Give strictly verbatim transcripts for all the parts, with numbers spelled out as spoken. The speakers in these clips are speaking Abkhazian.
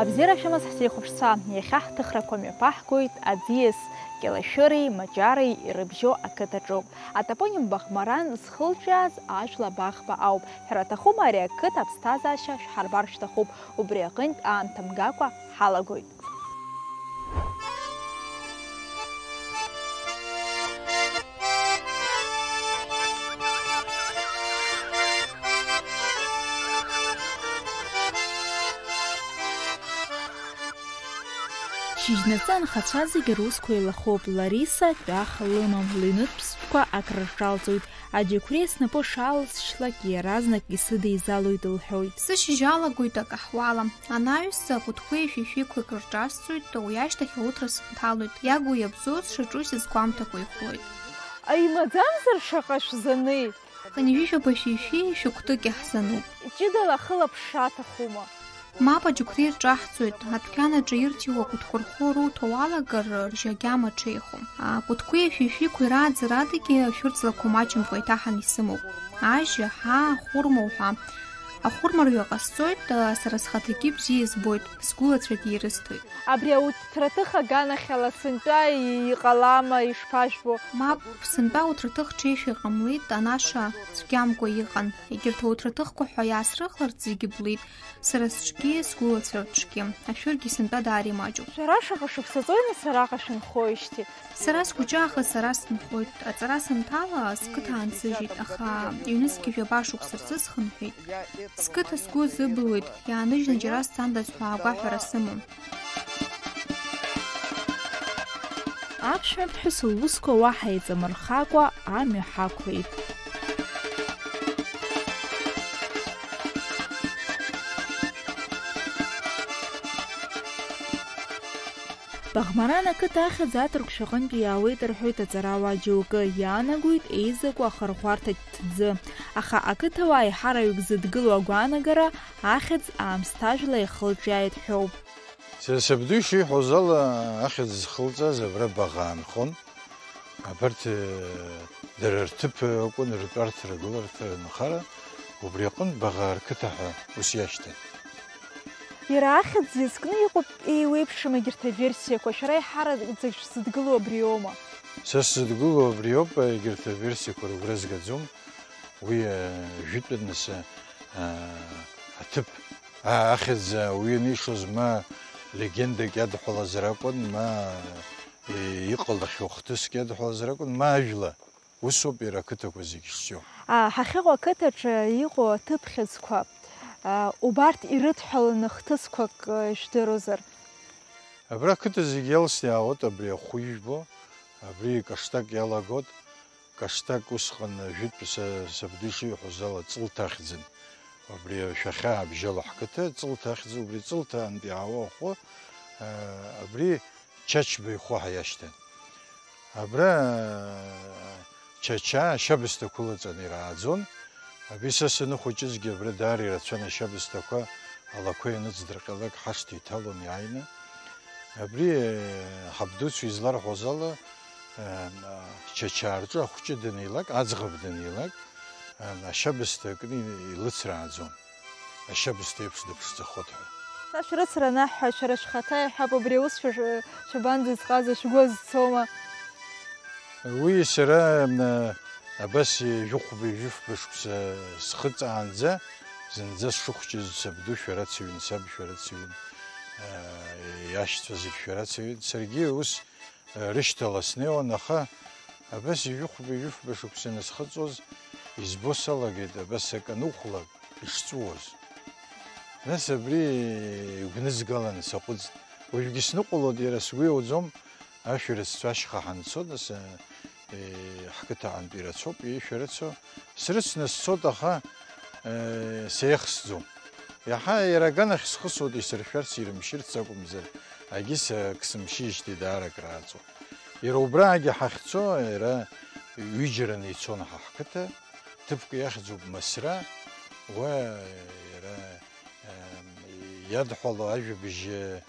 Абзиара шәымаз ҳтелехәаԥшцәа, иахьа ҳҭыхрақәа мҩаԥаҳгоит аӡиас Кьалашәыреи Маҷареи ирыбжьоу ақыҭаҿоуп. Атопоним Баӷмаран зхылҿиааз ажәла Баӷба ауп. Шәара аҭахума ари ақыҭа аԥсҭазаашьа шәҳарбар шәҭахуп, убри аҟынтә аамҭа мгакәа ҳалагоит. Шьыжьнаҵы анхацәа зегьы русқәа еилахоуп, Лариса ҵәах лымам, лыҩнытә ԥстәқәа акрырҿалҵоит, аџьықәреи снапы шалсшьлак иаразнак исыдеизалоит лҳәоит. Сышьыжь алагоит акаҳуала, анаҩс акәытқәеи ашәишәиқәеи акрырҿасҵоит, уи ашьҭахь ауҭра сынҭалоит, иагу иабзоу сшаҿу сызгәамҭакәа ихәлоит. Аимаӡамзар шаҟа шәзанеи? Хынҩажәижәаба шәишәи шәықәтәык иаҳзануп. Ҷыдала ахылаԥшра аҭахума? Мап, аџьықәреи рҿаҳҵоит, адәқьан аҿы ирҭиуа акәытқәа рхәы руҭо уалагар, ржьы агьама ҽеихом. Акәытқәеи ашәишәиқәеи рааӡарадагьы ашәырҵлақәа маҷымкәа иҭаҳан исымоуп. Ажьы, аҳа, ахәырма уҳәа. Ахәырмарҩа ҟасҵоит, сара схаҭагьы бзиа избоит, сгәылацәагьы ирысҭоит. Абри ауҭраҭых аганахьала сынтәа иҟалама, ишԥажәбо? Мап, сынтәа ауҭраҭых ҽеишәа иҟамлеит, анаша цәгьамкәа иҟан. Егьырҭ ауҭраҭыхқәа ҳәа иаасрыхларц зегьы блит, сара сҿгьы, сгәылацәа рҿгьы. Ашәыргьы сынтәа даара имаҷуп. Шәара шаҟа шықәса ҵуеи, нас, араҟа шәынхоижьҭеи? Сара схәыҷы аахыс ара сынхоит. Аҵара санҭала, сқыҭа аансыжьит, аха ҩнызқьи жәаба шықәса рзы схынҳәит. Сқыҭа сгәы азыбылуеит, иааныжьны џьара сцандаз ҳәа агәаҳәара сымам. Аԥшәмаԥҳәыс лусқәа уаҳа еиҵамырхакәа амҩа ҳақәлеит. Баӷмаран ақыҭа ахьӡ аҭырқәшәа аҟынтәи иаауеит рҳәоит аҵарауаа џьоукы, иаанагоит еизакәа ахырӷәӷәарҭа ҭӡы. Аха ақыҭауаа еиҳараҩык зыдгылоу агәаанагара ахьӡ аамсҭажәла иахылҿиааит ҳәоуп. Сара сабду ишиҳәоз ала, ахьӡ зхылҵаз абра Баӷаа нхон. Абарҭ, э, дара рҭыԥ акәын, ртәарҭа, ргыларҭа, рынхара, убри аҟынтә Баӷаа рқыҭа ҳәа ус иашьҭан. Иара ахьӡ иазкны иҟоуп еиуеиԥшым егьырҭ аверсиақәа, шәара еиҳараӡак шәзыдгыло абриоума? Са сзыдгыло абриоуп, егьырҭ аверсиақәа рыгәра згаӡом. Уи, э, жәытәын нас, э, аҭыԥ, а, ахьӡ, э, уи анишоз ма легендак иадҳәалазар акәын, ма, э, иҟалахьоу хҭыск иадҳәалазар акәын, ма ажәла. Усоуп иара ақыҭақәа зегь шцо. А, ҳахьыҟоу ақыҭаҿы иҟоу аҭыԥ хьыӡқәа, а, убарҭ ирыдҳәаланы хҭысқәак, э, ишәдыруазар? Абра ақыҭа зегь иалсны иаауеит абри ахәы ижәбо, абри Каштак иалагоит. Каштак усҟан, жәытәтәи са, сабду ишиҳәоз ала, Ҵылҭа ахьӡын. Абри ашәахьа абжьала ҳқыҭа Ҵылҭа ахьӡын, убри Ҵылҭаантә иаауа ахәы, а, абри Чачба ихәы ҳәа иашьҭан. Абра, а, Чачаа ашьабсҭақәа ылаҵаны ирааӡон. Абри са саныхәыҷызгьы абра даара ирацәан ашьабсҭақәа, алақәа ианыҵдырҟьалак ҳашҭа иҭалон иааины. Абри, э, ҳабдуцәа изларҳәоз ала, э, Чачаа рҿы ахәҷы данилак, аӡӷаб данилак, э, ашьабсҭа кны илыцрааӡон. Ашьабсҭа еиԥш дыԥшӡахоит ҳәа. Са шәрыцра анаҳҳәа, шәара шәхаҭа иаҳәап, убри аус шәа-, шәабанӡа изҟаза, шәгәы азцома? Уи сара, м, абас ҩажәихәба, ҩажәифба шықәса схыҵаанӡа, зынӡа сшыхәҷыз сабду шәарацаҩын, саб шәарацаҩын, а, иашьцәа зегь шәарацаҩын. Саргьы ус, а, рышьҭала снеиуан, аха абас ҩажәихәба, ҩажәифба шықәса анысхыҵуаз, избо салагеит, абас акы анухәлак, ишҵәуоз. Нас абри игәнызгалан саҟәыҵт. Уажәгьы сныҟәалоит, иара сгәы иауӡом, ашәарыццәа ашьха ҳанцо, нас, э, ҳқыҭа аҟынтә ирацәоуп, ишәарыцо. Срыцны сцот, аха, э, сеихсӡом. Иаҳа иара аганахь схысуеит, исыршәарц, ирымшьырц акәымзар, агьыс акы сымшьижьҭеи даара акрааҵуеит. Иара убраагьы ҳахьцо, иара ҩыџьараны ицон ҳа ҳқыҭа. Ҭыԥк иахьӡуп Масра, уа иара, ем, иадҳәало ажәабжь, э,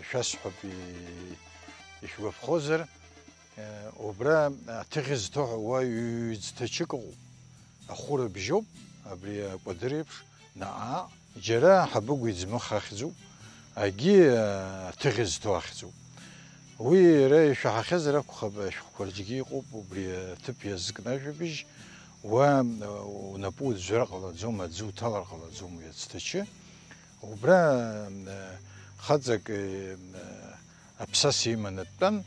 шәасҳәап, и-, ишәгәаԥхозар, э, убра аҭыӷь зҭо ҳәа уа ҩ-, ҩ-, ӡҭачык ыҟоуп. Ахәы рыбжьоуп, абри акәадыр еиԥш, наҟ-ааҟ. Џьара Ҳабыгә иӡмах ахьӡуп, Агьи аҭыӷь зҭо ахьӡуп. Уи иара ишәаҳахьазар акәхап, ашәҟәқәа рҿгьы иҟоуп убри аҭыԥ иазкны ажәабжь, уа унапы уӡәӡәар ҟалаӡом, аӡы уҭалар ҟалаӡом уи ацҭачы. Убра хаҵак аԥсаса иманы дтәан,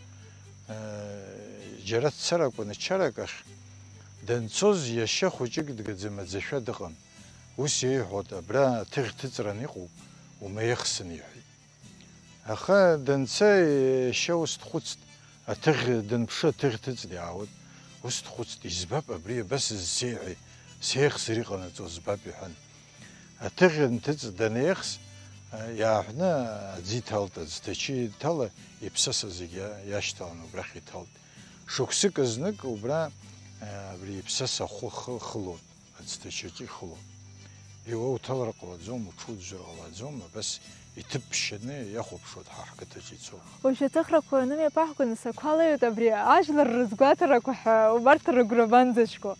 џьара дцар акәын ачарак ахь, данцоз иашьа хәыҷык дгаӡа-маӡашәа дыҟан. Ус иеиҳәоит, абра аҭыӷь ҭыҵран иҟоуп, умеихсын, иҳәеит. Аха данца, иашьа ус дхәыцт, аҭыӷь данԥшы, аҭыӷь ҭыҵны иаауеит. Ус дхәыцт, избап абри абас зсеиҳәеи, сеихсыр иҟанаҵо збап, иҳәан. Аҭыӷь нҭыҵ данеихс, иааҳәны аӡы иҭалт, аӡҭачы иҭала, иԥсаса зегьы иашьҭалан убрахь иҭалт. Шықәсык знык убра, абри иԥсаса ахәы хы-, хылон. Аӡҭачаҿы ихылон. Иуа уҭалар ҟалаӡом, уҽуӡәӡәар ҟалаӡом, абас иҭыԥ ԥшьаны иахәаԥшуеит ҳа ҳқыҭаҿы ицо. Уажә аҭыхрақәа анымҩаԥаҳго, нас ақәа леиуеит, абри ажәлар рызгәаҭарақәа ҳәа убарҭ рыгәра банӡаҷкәа.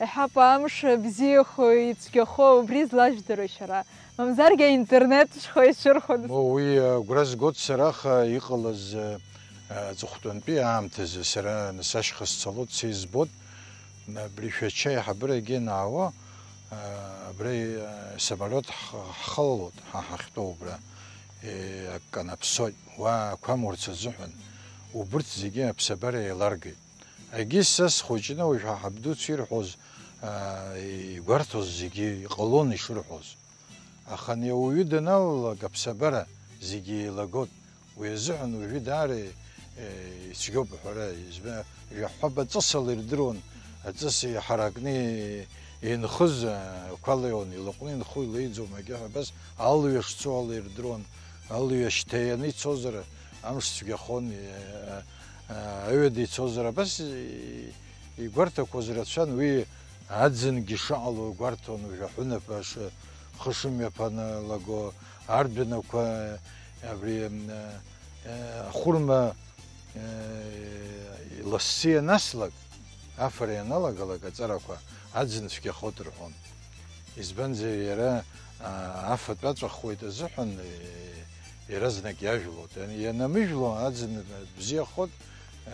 Иҳәап, амш бзиахо, ицәгьахо, убри злажәдыруа шәара. Мамзаргьы аинтернет шхо ишырхәо. Мо уи агәра згоит сара, аха иҟалаз, э, аҵыхәтәантәи аамҭазы сара нас ашьха сцалоит, са избоит. Абри Шәача аиҳабырагьы анаауа, а, абра, а, самолиот ҳ-, ҳхалалоит, ҳа ҳахьтәоу убра, е, акы канаԥсоит, уа ақәа амурц азыҳәан, убырҭ зегьы аԥсабара еиларгеит. Егьи са схәыҷны уажә ҳа ҳабдуцәа ирҳәоз, а, игәарҭоз зегьы иҟалон ишырҳәоз. Аха ани ауаҩы даналалак аԥсабара зегьы еилагоит. Уи азыҳәан уажәы даара, е, ицәгьоуп аҳәара. Избан, жәаҳәаба ҵысала ирдыруан, аҵыс иҳаракны инхыз, а, ақәа леиуан, илаҟәны инхо илеиӡом, агьаҳәа абас алҩа шцо ала ирдыруан, алҩа шьҭа ианы ицозар, амш цәгьахон, е, а, а, аҩада ицозар, абас и-, игәарҭақәоз рацәан, уи аӡынгьы шаҟало гәарҭон, уажә аҳәынаԥ аш-, хышымҩаԥаналаго, ардәынақәа, абри, м, э, ахәырма, э, лассы ианаслак, афара ианалагалак аҵарақәа аӡын цәгьахоит рҳәон. Избанзар, иара, а, афатә аҵәахуеит азыҳәан, э, иаразнак иажәлоит. Иан-, ианамыжәло, аӡын бзиахоит, э,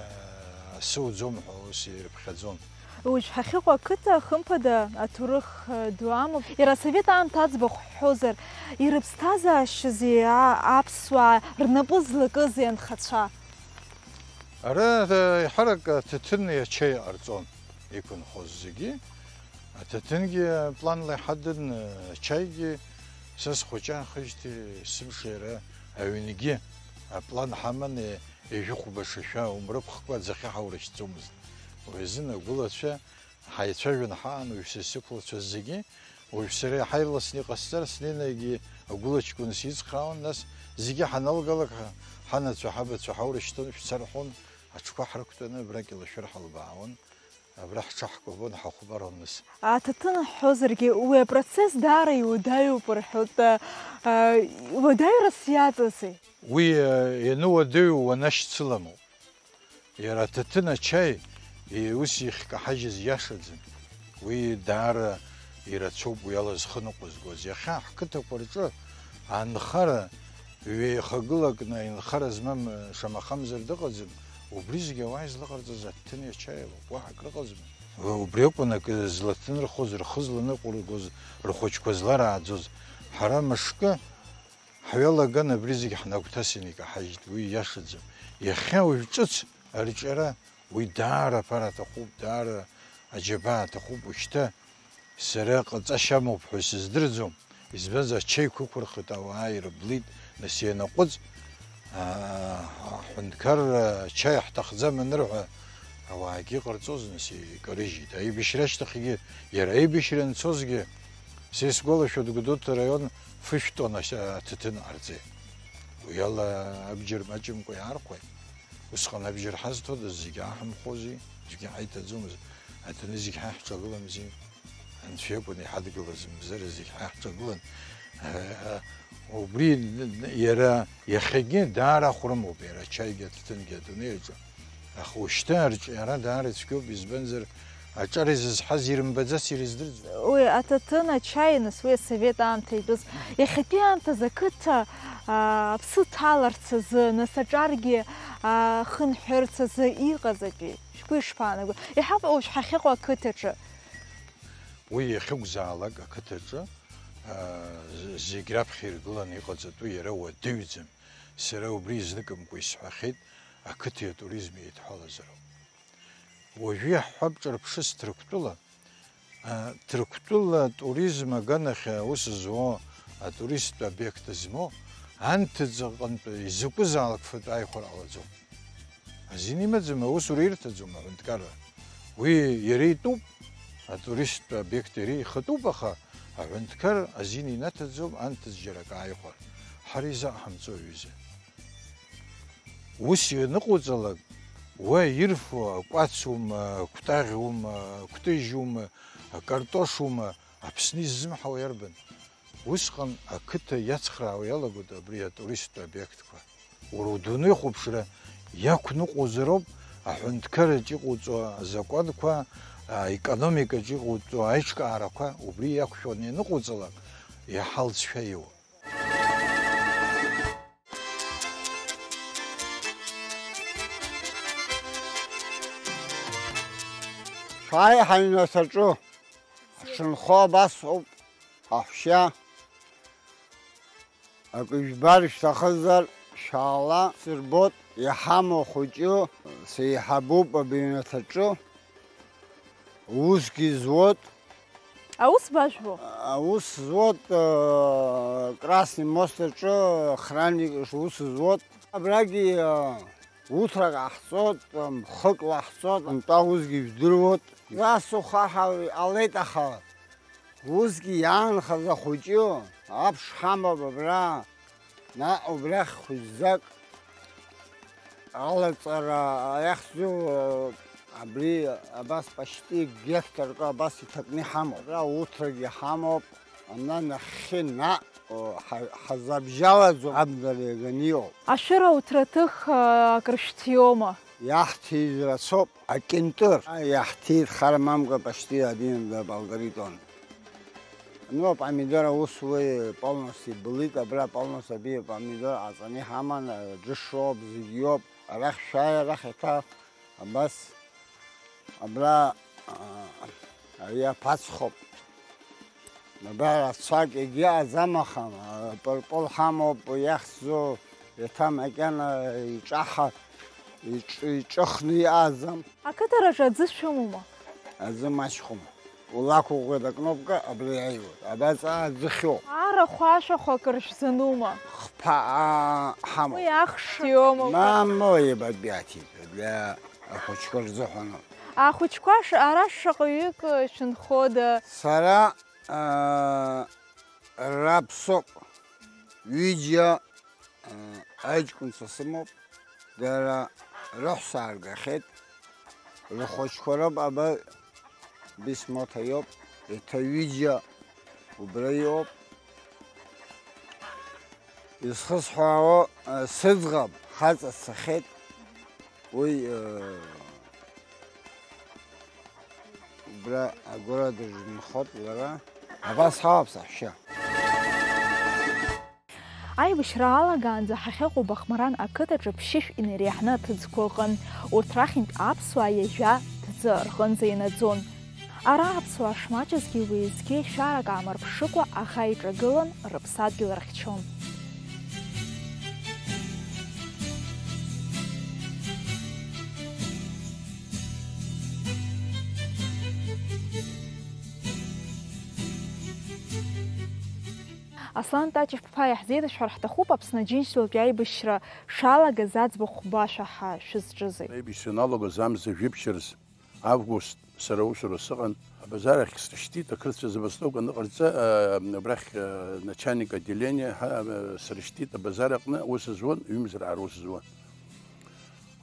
асы уӡом ҳәа ус ирыԥхьаӡон. Уажә ҳахьыҟоу ақыҭа, хымԥада, аҭоурых, э, ду амоуп. Иара асовет аамҭа аӡбахә ҳҳәозар, ирыԥсҭазаашьази а-, аԥсуаа рнапы злакызи анхацәа? Ара, э, еиҳарак аҭаҭыни ачаи ҟарҵон, иқәынхоз зегьы. Аҭаҭынгьы планла иҳадын, э, ачаигьы. Са схәыҷаахижьҭеи сымш иара аҩнгьы аплан ҳаман, э, ҩажәи хәба шашәа умрыԥхкәа аӡахьы ҳаурышьҭӡомызт. Уи азын агәылацәа ҳаицәажәон ҳаан, уажә са сықәлацәаз зегьы, уажә сара иаҳа ирласны иҟасҵар, снеины егьи агәылаҷкәын сицхраауан, нас зегьы ҳаналгалак, ҳа-, ҳанацәа, ҳабацәа ҳаурышьҭын, шәца рҳәон, аҽқәа ҳрықәтәаны абракь илашәыр ҳалбаауан, абра ҳҽаҳкәабон, ҳахәмарон нас. Аҭаҭын ҳҳәозаргьы, уи апроцесс даара иуадаҩуп рҳәоит, а, а, уадаҩрас иаҵази? Уи, а, иануадаҩу уанашьцыламоуп. Иара аҭаҭын ачаи, и-, ус ихькаҳажьыз иашаӡам. Уи даара ирацәоуп уи ала зхы ныҟәызгоз. Иахьа ҳқыҭақәа рҿы анхара ҩеихагылакны, инхара змам, шамахамзар дыҟаӡам, убри зегьы ауаа излаҟарҵаз аҭаҭыни ачаи алоуп, уаҳа акрыҟаӡам. Убри акәын акы злаҭынрхоз, рхы зланыҟәыргоз, рхәыҷқәа зларааӡоз. Ҳара мышкы ҳҩалаган абри зегь ҳнагәҭасын икаҳажьит, уи иашаӡам. Иахьа уажә ҿыц арҿиара, уи даара аԥара аҭахуп, даара аџьабаа аҭахуп, ушьҭа сара ҟаҵашьа амоуп ҳәа сыздырӡом, избанзар ачаиқәа ықәырхит, ауаа ирыблит, нас ианаҟәыҵ, аа, аҳәынҭқарра ачаи ҳҭахӡам анырҳәа, ауаагьы иҟарҵоз, нас икарыжьит. Аибашьра ашьҭахьгьы, иара аибашьра анцозгьы, са исгәалашәоит, Гәдоуҭа араион фышәтәан ашьа-, аҭаҭын ҟарҵеит. Уи ала абџьар маҷымкәа иаархәеит. Усҟан абџьар ҳазҭодаз, зегьы ааҳамхозеи, зегьы ҳаиҭаӡомызт, аҭаны зегь ҳа иаҳҿагыламзи, Анцәа иакәын иҳадгылаз, мзара зегь ҳа иаҳҿагылан. Убри иара иахьагьы даара ахә рымоуп, иара ачаигьы аҭаҭынгьы адунеи аҿы. Аха ушьҭа арҿиара даара ицәгьоуп, избанзар, Аҿар изызҳаз ирымбаӡац, ирыздырӡом. Уи аҭаҭын ачаи, нас, уи асовет аамҭа итәыз. Иахьатәи аамҭазы ақыҭа, аа, аԥсы ҭаларц азы, нас аҿаргьы, аа, хынҳәырц азы иҟазатәи? Шәгәы ишԥаанаго? Иҳаҟоу шәҳахьыҟоу ақыҭаҿы? Уи иахьықәзаалак ақыҭаҿы, аа, з-, зегь раԥхьа иргыланы иҟаҵатәу иара уадаҩӡам. Сара убри изныкымкәа исҳәахьеит, ақыҭеи атуризми еидҳәалазароуп. Уажәы иаҳҳәап, ҿырԥшыс Ҭырқәтәыла, а, Ҭырқәтәыла атуризм аганахь аус зуо, атуристтә обиект змоу, анҭыҵ аҟынтә изакәызаалак фатә ааихәара ҟалаӡом. Азин имаӡам, аусура ирҭаӡом аҳәынҭқарра. Уи иара итәуп, атуристтә обиект иара ихатәуп, аха аҳәынҭқар азин инаҭаӡом анҭыҵ џьара акы ааихәар. Ҳара изаҳамҵо, аҩыза. Ус ианыҟауҵалак, уа ирфо акәацума, акәтаӷьума, акәтыжьума, акартошума, Аԥсны иззымҳауа иарбан? Усҟан ақыҭа иацхраауа иалагоит абри атуристтә обиектқәа. Уара удунеихәаԥшра иақәныҟәозароуп аҳәынҭқарраҿ иҟоуҵо азакәанқәа, аекономикаҿ иҟоуҵо аиҿкаарақәа, убри иақәшәаны ианыҟауҵалак, иаҳа алҵшәа иоуа. Шәааи ҳаҩнаҭаҿы, ҳшынхо абас ауп, аҳәшьа. Акы жәбар шәҭахызар, шәаала, сырбот, иҳамоу хәыҷы, сеиҳабуп абиҩнаҭаҿы. Усгьы зуот. Аус бажәбо? Аус зуот, э, Красный мост аҿы охранник ус зуот. Абрагьы, э, уҭра ҟаҳҵот, э, мхык лаҳҵот, нтәа усгьы жәдыруот. Нас ухаҳа иҟалеит, аха усгьы иаанхаз ахәыҷы аԥш ҳамоуп абра. Наҟ убрахь хәыҷӡак алаҵара иахьӡу, абри абас пашти геқтарк абас иҭакны иҳамоуп. Абра уҭрагьы ҳамоуп, ана нахьхьи наҟ, ҳа-, ҳазабжьалаӡом, абнара иаганы иҟоуп. Ашәыра уҭраҭых, а, акыр шәҭиома? Иаҳҭиз рацәоуп, акьынтыр. Иаҳҭиит хар мамка пашти один полторы тонны. Ну, апомидор аус уи полностью былит, абра полностью абри апомидор ҟаҵаны иҳаман, џышроуп, зегь иоуп, арахь шәааи, арахь еиҭа абас, абра, а, ари аԥацхоуп. Абра рацәак егьыҟаӡам, аха, а, пырпыл ҳамоуп, иахьӡу еиҭа макьана иҿаҳа-, иҿ-, иҿыхны иҟаӡам. Ақыҭараҿы аӡы шәымоума? Аӡы маҷхом. Улақәыӷәӷәеит акнопка, абра иааиуеит. Абаҵаа аӡы хьоуп. Арахә ашәахәа акыр шәзанума? Хԥа, аа, ҳамоуп. Уи ахш иоума? Мамоу, ебатәи аҭиит, для ахәыҷқәа рзыҳәаноуп. Ахәыҷқәа ш-, ара шаҟаҩык шәынхода? Сара, аа, раб соуп. Ҩыџьа Аҷкәынцәа сымоуп, дара рыҳәса ааргахьеит, рхәыҷқәа роуп, аба Бисмоҭа иоуп, еиҭа ҩыџьа убра иҟоуп. Изхысҳәаауа, сыӡӷаб хаҵа дцахьеит, уи, Убра агәра дырзынхоит лара. Абас ҳауп, саҳәшьа. Аибашьра алагаанӡа ҳахьыҟоу Бахмаран ақыҭаҿы ԥшьышә инареиҳаны аҭыӡқәа ыҟан. Урҭ рахьынтә аԥсуаа ҩажәа ҭӡы рҟынӡа инаӡон. Ара аԥсуаа шмаҷызгьы уеизгьы шәарак аамырԥшыкәа аӷа иҿагылан рыԥсадгьыл рыхьчон. Аслан Таҷев-ԥа, иаҳзеиҭашәҳәар ҳҭахуп, Аԥсны Аџьынџьтәылатәи аибашьра шалагаз аӡбахә хәба шәаҳа шәызҿызи? Аибашьра аналагоз амза жәиԥшьырз, август, сара аусура сыҟан, абазар ахь срышьҭит, ақырҭцәа забастовка аныҟарҵа, а, абрахь, а, начальник отделения ҳа, а, срышьҭит абазар аҟны, аус зуан, ҩымз раара аус зуан.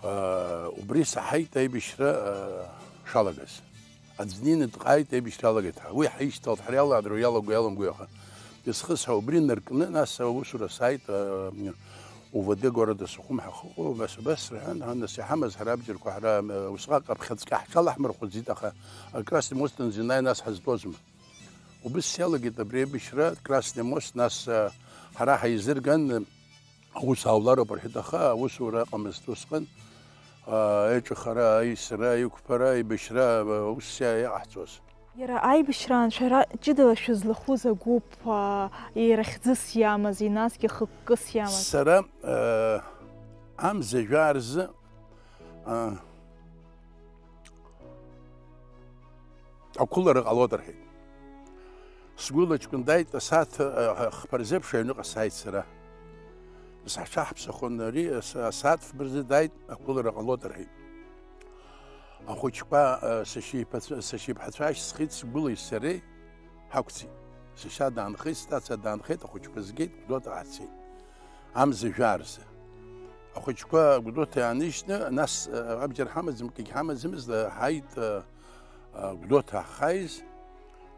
А, убри саҳаит аибашьра, а, шалагаз. Аӡә днеины дҟааит, аибашьра алагеит ҳәа. Уи ҳаишьҭалт, ҳара иалаадыруа иалаго иаламгои, аха исхысҳәа убри наркны, нас аусура сааит, а, УВД города Сухум ҳахьыҟоу, абас, абас рҳәан, ҳа, нас иҳамаз ҳара абџьарқәа, ҳара, э, усҟак аԥхьаҵәҟьа ҳҽалаҳмырхәыцит, аха, э, Красный мост анзы ианааи, нас ҳазтәозма. Убыс иалагеит абри аибашьра, Красный мост, нас, э, ҳара ҳаизырган, э, аус аулароуп рҳәеит, аха аусура ыҟамызт усҟан, э, аиҿыхара, аисра, аиқәԥара, аибашьра, э, ус иа-, иаҟаҳҵоз. Иара аибашьраан шәара ҷыдала шәызлахәыз агәыԥ, аа, иара хьӡыс иамаз, насгьы хықәкыс иамаз? Сара, аа, амза жәаа рзы, аа, ақәылара ҟалоит рҳәеит. Сгәыла ҷкәын дааит, асааҭ, аа, хԥа рзы ԥшь аҩныҟа сааит сара. Саҳҽаҳԥсахуан ари, ас-, асааҭ фба рзы дааит, ақәылара ҟалоит рҳәеит. Ахәыҷқәа, э, сашьа иԥацәа-, сашьа иԥҳацәа ашьҭысхит, сгәылеи сареи ҳақәцеит. Сашьа даанхеит, стаца даанхеит, ахәыҷқәа згеит, Гәдоуҭа ҳцеит. Амза жәаа рзы. Ахәыҷқәа Гәдоуҭа иааныжьны, нас, э, абџьар ҳамаӡам, акгьы ҳамаӡамызт, э, ҳааит, э, э, Гәдоуҭа ҳахьааиз,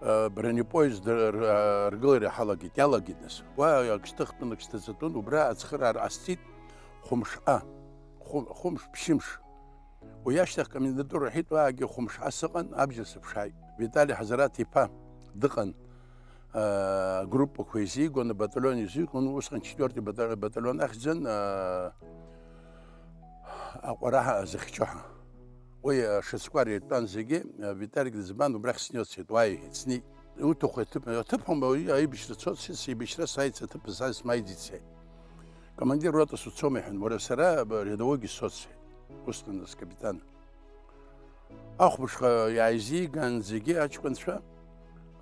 э, бронепоезд р-, р-, ргылара ҳалагеит, иалагеит нас. Уа ак шьҭыхтәын, ак шьҭаҵатәын, убра ацхыраара ҟасҵеит хәымшҟа, хәы-, хәымш, ԥшьымш. Уи ашьҭахь акомендатура иҳәеит, уаагьы хәымшҟа сыҟан, абџьар сыԥшааит. Витали Ҳазараҭ-иԥа дыҟан, аа, группақәа изигон, абаталион изигон, усҟан четвёртый бата-, батальон ахьӡын, аа, аҟәараҳәа зыхьчо ҳәа. Уи ашацкәар иртәан зегьы, аа, Виталик дызбан, убрахь снеицәеит, уааи, иҳәеит, снеит. Иуҭаху аҭыԥ, аҭыԥ ҳәа уаҩы аибашьра цоит, сеибашьра сааит, сыҭыԥ азы смааиӡеит сҳәеит. Командир ротас уцома, иҳәан, уара сара рядовойгьы соуп сҳәеит. Усҟан скапитан. Ахәмышха иааизиган зегьы аҷкәынцәа,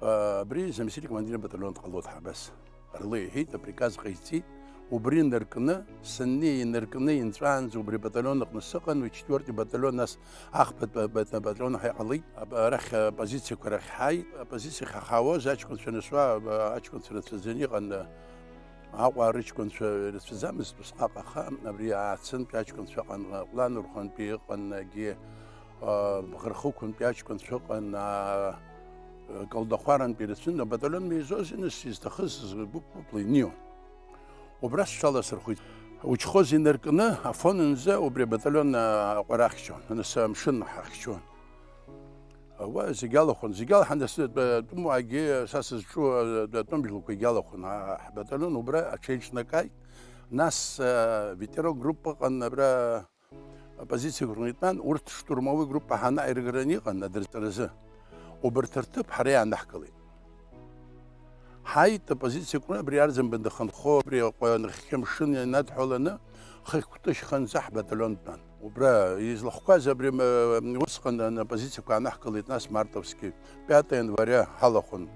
а, абри заместитель командир батальон дҟалоит ҳәа абас рыла иҳәеит, априказ ҟаиҵеит. Убри инаркны, саннеи инаркны инҵәаанӡа убри абаталион аҟны сыҟан, уи четвёртый батальон, нас ахԥатә ба-, ба-, батальон ҳәа иҟалеит. Аб-, арахь апозициақәа рахь ҳааит. Апозициахь ҳахаауаз аҷкәынцәа анысуа, а, аҷкәынцәа рацәаӡаны иҟан, а, Аҟәа рыҷкәынцәа ирацәаӡамызт усҟак, аха абри Аацы-нтәи аҷкәынцәа ыҟан, Ҟәланырхәантәи ыҟан, егьи, а, Бӷырхықәантәи аҷкәынцәа ыҟан, а, Калдахәарантәи ирацәан, абаталион меизози, нас изҭахыз гәыԥ-гәыԥла инион. Убра сҽаласырхәит. Учхоз инаркны Афонынӡа убри абаталион, а, аҟәара ахьчон, нас амшын ҳахьчон. Уа зегь алахәын, зегь алаҳан, ас-, тәымуаагьы са сызҿу, а, атәым жәлақәагьы алахәын, а, ҳбаталион убра аҽеиҿнакааит. Нас, а, ветерок группа ыҟан, абра апозициақәа рҟны итәан, урҭ штурмовой группа ҳанааиргараны иҟан адырҵаразы. Убарҭ рҭыԥ ҳара иаанаҳкылеит. Ҳааит, апозициа кны абри арӡынба дахьынхо, абри аҟәа нахьхьи амшын ианадҳәаланы, хыхь кәтышьханӡа ҳбаталион дтәан. Убра излахәқәаз абри, м, усҟан апозициақәа аанаҳкылеит, нас Мартовски, пятое января ҳалахәын,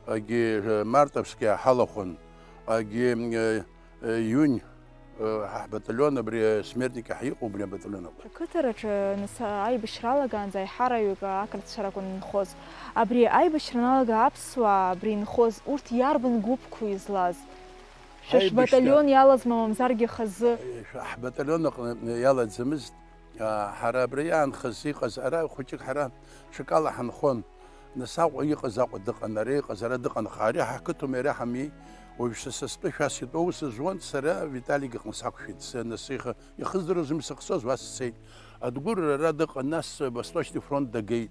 агьи, э, Мартовски ҳалахәын, агьи, м, э, э, июнь, э, ҳа ҳбаталион абри, э, смертники ҳаиҟоу убри абаталион аҟны. Ақыҭараҿы, нас, аибашьра алагаанӡа аиҳараҩык ақырҭцәа ракәын инхоз. Абри аибашьра аналага аԥсуаа абри инхоз, урҭ иарбан гәыԥқәоу излаз? Шәа Аибашьра шәбаталион иалазма, мамзаргьы хазы? Шәа ҳбаталион аҟны иалаӡамызт. А, ҳара абра иаанхаз иҟаз, ара хәыҷык ҳара ҽакала ҳанхон. Нас Аҟәа иҟаз Аҟәа дыҟан, ара иҟаз ара дыҟан, аха ари ҳақыҭоуми, ари ҳами. Уажәшьҭа са стәы шәас итәоу ус зуан, сара Виталик иҟны сақәшәеит. Сы-, нас ихы, ихыздыруаз ами сахьцоз, уа сцеит. Адгәыр ара дыҟан, нас Восточный фронт дагеит.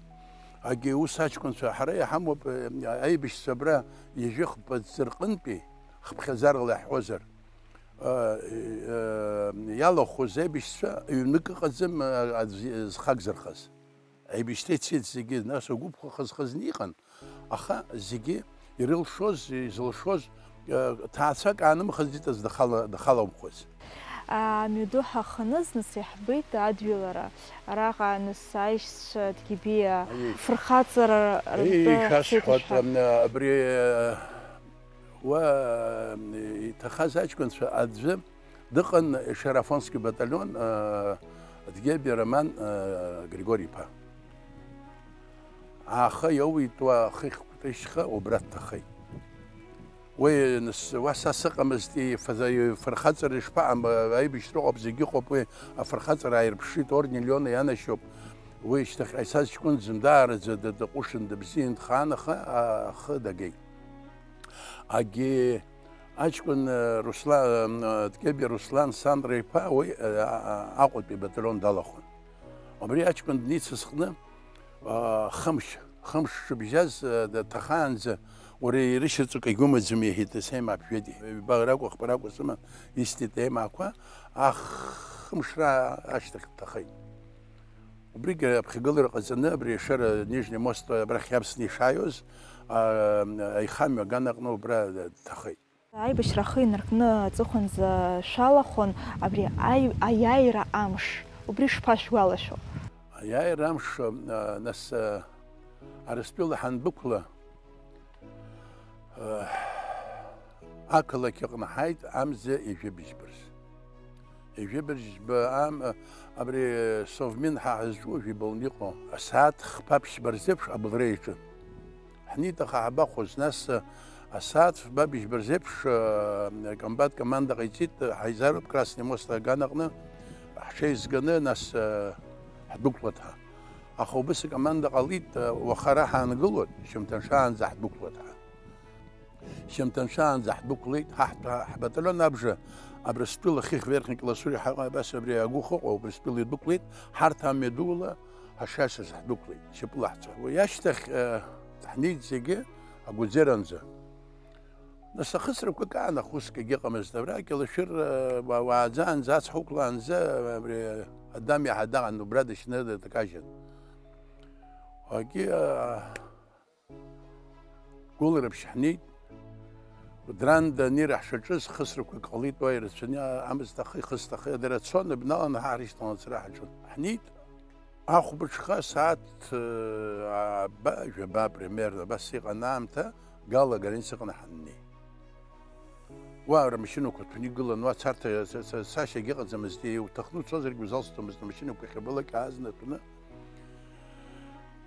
Агьи ус аҷкәынцәа ҳара иҳамоуп, э, аибашьцәа абра ҩажәи хԥа ӡы рҟынтәи, хыԥхьаӡарала иаҳҳәозар, э, э, иалахәыз аибашьцәа ҩнык ыҟаӡам, э, аӡә зхагзырхаз. Аибашьра ицеит зегьы, нас агәыԥқәа хаз-хазны иҟан, аха зегьы ирылшоз, изылшоз, э, ҭаацәак аанымхаӡеит, аӡә дахала-, дахаламхәыц. Амҩаду ҳаханы зны сиаҳбеит адҩылара. Араҟа нас аишьцәа Дгьебиа Аиеи. Фырхаҵара Аиеи, ртәы шәасҳәоит, ҳцеит ҳәа. Ам, абри, э, уа, э, иҭахаз аҷкәынцәа аӡәы дыҟан, Шерафонски баталион, э, Дгьебиа Роман, э, Григори-иԥа. Аха иоуит уа хыхь кәтышьха убра дҭахеит. Уи нас, уа са сыҟамызт, ифаз-, ифырхаҵара ишԥаҟам, аибашьра ыҟоуп, зегьы ыҟоуп, уи афырхаҵара ааирԥшит, Орден Леона ианашьоуп. Уи шьҭахьҟа ицаз ҷкәынӡам, даараӡа д-, дыҟәышын, дыбзиан, дхаан, аха ахы дагеит. Агьи, Аҷкәын, э, Русла-, э, Ткебиа Руслан Сандра иԥа уи, э, а-, а-, Аҟәатәи батальон далахәын. Убри аҷкәын дницысҟны, э, хымш, хымш шыбжьаз, э, д-, ҭахаанӡа уара ирышьаҵәык игәымаӡам, иҳәеит, есеимаԥжәеит, ҩба ракәа, хԥа ракәа сыман, исҭеит аимаақәа, ахымшра ашьҭахь дҭахеит. Убригьы аԥхьагылара ҟаҵаны, абри ашара Нижний мост абрахь иавсны ишааиуаз, а, аихамҩа аганаҟны убра дҭахеит. Аибашьра ахы инаркны аҵыхәанӡа шәалахәын, абри аи-, аиааира амш, убри шԥашәгәалашәо? Аиааира амш, а, нас, а, Арыстәыла ҳандәықәла, а, ақалақь аҟны ҳааит амза ҩажәи быжьба рзы. Ҩажәи быжьба ам-, абри Совмин ҳа ҳазҿу жәибалны иҟоу, асааҭ хԥа ԥшьба рзеиԥш абылра иаҿын. Ҳнеит, аха ҳабахәоз, нас, асааҭ фба быжьба рзеиԥш, а, акомбат команда ҟаиҵеит, ҳаизароуп Красный мост аганаҟны, ҳҽеизганы, нас, а, ҳдәықәлоит ҳәа. Аха убыс акоманда ҟалеит, а, уаха ара ҳаангылоит, шьымҭаншаанӡа ҳдәықәлоит ҳәа. Шьымҭаншаанӡа ҳдәықәлеит, ҳаҳ-, ҳбаталион абжа Абрыстәыла Хыхь Верхней Классури ҳаҟа, абас абри агәы хыҟоу Абрыстәыла идәықәлеит, ҳарҭ амҩа дула ҳашашаз ҳдәықәлеит, шьапыла ҳцо. Уи ашьҭахь, э, ҳнеит зегьы агәаӡеранӡа. Нас ахысрақәа каан, аха уск егьыҟамызт. Абра Кьалашәыр, э, уа-, уааӡаанӡа, ацҳа уқәлаанӡа, абри Адам иаҳа даҟан, убра дышьны дкажьын. Уагьы, э, Гәылрыԥшь ҳнеит. Кәыдранда анеира ҳшаҿыз, хысрақәак ҟалеит, уа ирацәаны амызт, аха ихыст, аха дара цон, бналаны ҳа ҳрышьҭалан ацара ҳаҿын. Ҳнеит, ахәбыҽха сааҭ, э, ааба, жәаба, примерно, абас иҟан аамҭа, Гала аграница аҟны ҳаннеи. Уа рмашьынақәа ҭәны игылан, уа царҭа, ца-, ца-, цашьагьы ыҟаӡамызт, иуҭахны уцозаргьы узалсӡомызт, амашьынақәа иахьабалак аазнаҭәаны.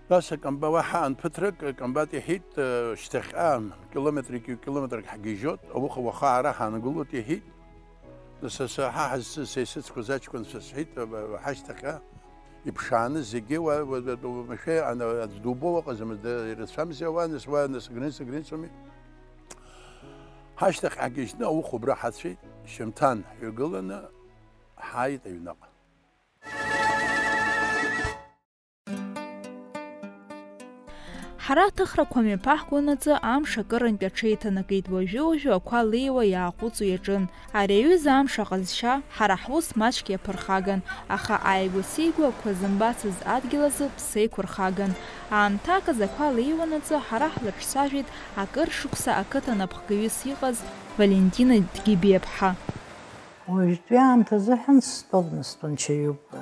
Нас акомба-, уа ҳаан ԥыҭрак, акомбат иҳәеит, э, шьҭахьҟа километрик, километрак ҳгьежьуеит, ауха уаха ара ҳаангылоит, иҳәеит. Нас ас-, ҳа ҳазцы-, са исыцқәаз аҷкәынцәа сҳәеит, э, ҳашьҭахьҟа иԥшааны зегьы уа, уа, уа, уамашәа ана-, аӡә дубо ыҟаӡамызт, д-, ирацәамзи ауаа, нас уа, нас граница, границоуми. Ҳашьҭахь ҳагьежьны ауха убра ҳацәеит, шьымҭан ҳҩагыланы ҳааит аҩныҟа. Ҳара аҭыхрақәа мҩаԥаҳгонаҵы амш акырынтә аҽеиҭанакит, уажәы-уажәы ақәа леиуа иааҟәыҵуа иаҿын. Ари аҩыза амш аҟазшьа ҳара ҳус маҷк иаԥырхаган, аха ааигәа-сигәа ақәа зымбацыз адгьыл азы ԥсы еиқәырхаган. Аамҭак азы ақәа леиуанаҵы ҳара ҳлаҿцәажәеит акыр шықәса ақыҭа напхгаҩыс иҟаз Валентина Дгьебиаԥҳа. Уажәтәи аамҭазыҳәан стәоуп, нас, стәанчаҩуп, э,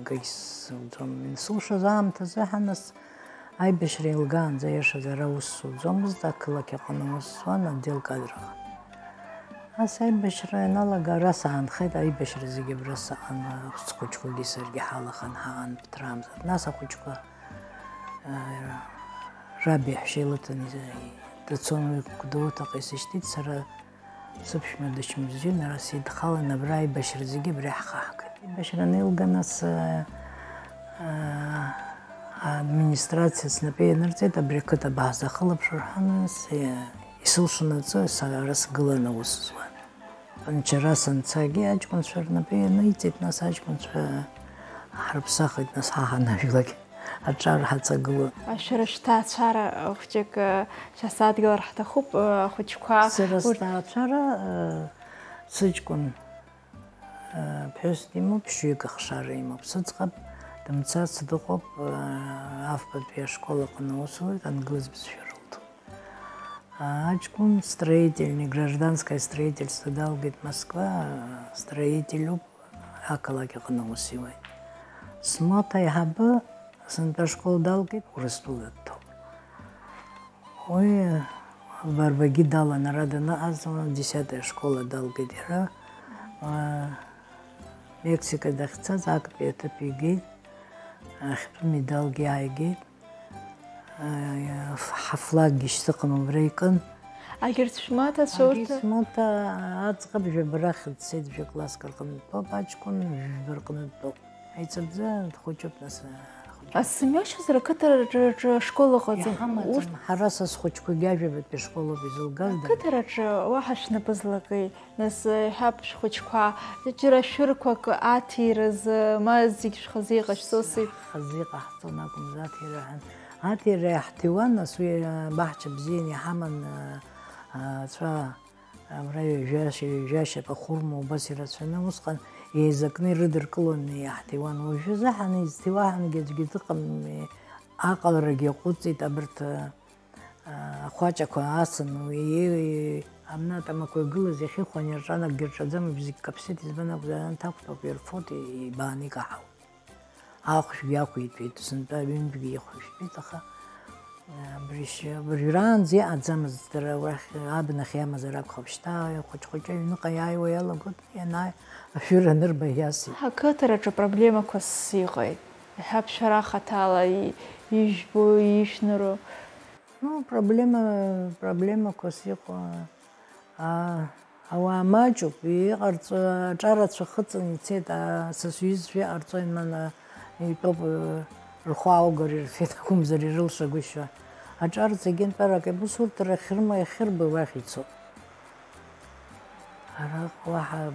акгьы сзуӡом. Инсылшоз аамҭазыҳәан, нас, аибашьра еилгаанӡа, иашазар, аус суӡомызт, ақалақь аҟны аус зуан, отдел кадраҟны. Ас аибашьра ианалага, ара саанхеит, аибашьра зегьы абра саҟан, ахәыҷқәагьы саргьы ҳалахан ҳаан ԥыҭраамза. Нас ахәыҷқәа, э, раб иаҳәшьа илыҭан, дцон, уи Гәдоуҭаҟа исышьҭит, сара Сыԥшәма дычмазаҩын, ара сидхалан, абра аибашьра зегьы абри ҳхаҳгеит. Аибашьра анеилга, нас, а, а, администрациа снапы ианырҵеит, абри ақыҭа баҳзахылаԥш рҳәан, нас, а, исылшонаҵы сара сгыланы аус зуан. Анчара санцагьы аҷкәынцәа рнапы ианиҵеит, нас аҷкәынцәа ҳрыԥсахит, нас ҳа ҳанажәлак. Аҿар ҳаҵагылоуп. Шәара шәҭаацәара хәҷык, э, шәасадгылар ҳҭахуп, э, ахәыҷқәа. Сара урҭ сҭаацәара, э, сыҷкәын, э, ԥҳәыс димоуп, ԥшьҩык ахшара имоуп. Сыӡӷаб дымцарц дыҟоуп, э, афбатәи ашкол аҟны аус луеит, англыз бызшәа рылҭоит. Аҷкәын строительный, гражданское строительство далгеит Москва, строителюуп, ақалақь аҟны аус иуеит. Смоҭа аиҳабы сынтәа ашкол далгеит, Урыстәыла дҭоуп. Уи Барбагьы далан ара даныҟаз, десятая школа далгеит иара. Мексика дахьцаз актәи аҭыԥ игеит, ахьтәы медалгьы ааигеит. Ҳафлаггьы шьҭыхын убра икын. Агьырҭ шәмаҭацәа урҭ? Агьырҭ смаҭа аӡӷаб жәабарахь дцеит, жәа-класск рҟны дтәоуп, аҷкәын жәба рҟны дтәоуп. Аиҵыбӡа дхәыҷуп, нас, ахәыҷ Сымҩашьозар, ақыҭараҿы ашкол ыҟаӡам. Иҳамаӡам. Урҭ ҳара са схәыҷқәагьы ажәабатәи ашкол ауп изылгаз, дара. Ақыҭараҿы уаҳа шәнапы злакеи? Нас, иҳәап, шәхәыҷқәа, џьара шәырқәак аҭиразы, ма зегь шәхазы иҟашәҵози? Ҳхазы иҟаҳҵон акәымзар, аҭира ҳәа. Аҭира иаҳҭиуан, нас уи, а, баҳча бзианы иҳаман, а, а, ацәа, абра ҩажәа, ҩажәа шьапы ахәырма убас ирацәаны, усҟан еизакны ирыдыркылон, иаҳҭиуан. Уажәы заҳаны изҭиуа ҳәангьы аӡәгьы дыҟам, аҟаларагьы аҟәыҵит абарҭ, а, ахәаҷақәа ацын, уи, амна атамақәа игылаз иахьыхәан, ирҿанакгьы рҿаӡам, зегь каԥсеит, избан акәзар, анҭ ақәтәоуп, ирфоит, ибааны икаҳауеит. Ахәшәгьы ақәиҭәеит, сынтәа ҩынтәгьы ихәышәтәит, аха, а, абри шьа-, абыржәраанӡа иҟаӡамызт, дара уахь абнахь иамазар акәхап, шьҭа хәыҷ-хәыҷы аҩныҟа иааиуа иалагоит, ианааи, ашәыр анырба иасит. Ақыҭараҿы проблемақәас иҟеит, иҳәап, шәара хаҭала и-, ижәбо, ижәнару? Ну, проблема, проблемақәас иҟоу, а, ауаа маҷуп, иҟарҵо, аҿарацәа хыҵын ицеит, а, са сҩызцәа иҟарҵо, имана, итәоуп, э, рхәы аугар ирфеит акәымзар ирылшагәышьа. Аҿар зегьы нтәарак, ус урҭ рахьырма иахьырбо уахь ицоит. Араҟа уаҳа, э,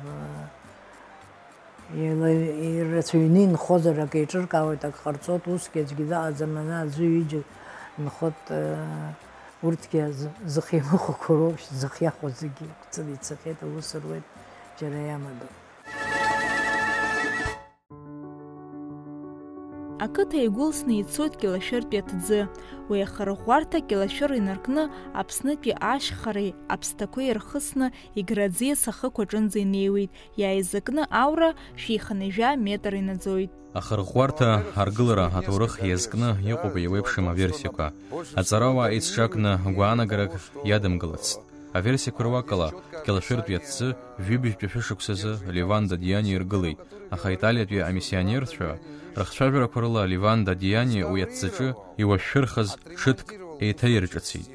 Ила-, ирацәаҩны инхозар, акы еиҿыркаауеит, акы ҟарҵоит, усгьы аӡәгьы дыҟаӡам, ана аӡәы ҩыџьа нхоит, э, урҭгьы аӡ-, зых имыхәақәо роуп, зых иахәо зегьы ықәҵны ицахьеит, аус руеит, џьара иамадоуп. Ақыҭа игәылсны ицоит Кьалашәыртәи аҭӡы. Уи ахырӷәӷәарҭа Кьалашәыр инаркны Аԥснытәи ашьхареи аԥсҭақәеи ирхысны Еграӡиа сахықә аҿынӡа инеиуеит. Иааизакны аура шәиханажәа метр инаӡоит. Ахырӷәӷәарҭа аргылара аҭоурых иазкны иҟоуп еиуеиԥшым аверсиақәа. Аҵарауаа еицҿакны гәаанагарак иадымгылацт. Аверсиақәа руакала, Кьалашәыртәи аҭӡы жәибжьтәи шәышықәсазы Леван Дадиани иргылеит, аха италиатәи амиссионерцәа рыхцәажәарақәа рыла Леван Дадиани уи аҭӡаҿы иуашәшәырхаз ҽыҭк еиҭаирҿыцит.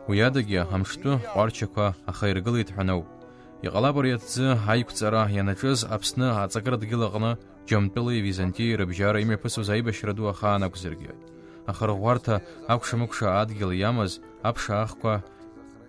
Уи адагьы амҿтәы ҟәарчақәа ахаиргылеит ҳәа ноуп. Иҟалап ари аҭӡы аиқәҵара ианаҿыз Аԥсны аҵакыра дгьыл аҟны Џьамтәылеи Византиеи рыбжьара имҩаԥысуаз аибашьра ду ахаан акәзаргьы. Ахырӷәӷәарҭа акәша-мыкәша адгьыл иамаз аԥша аахқәа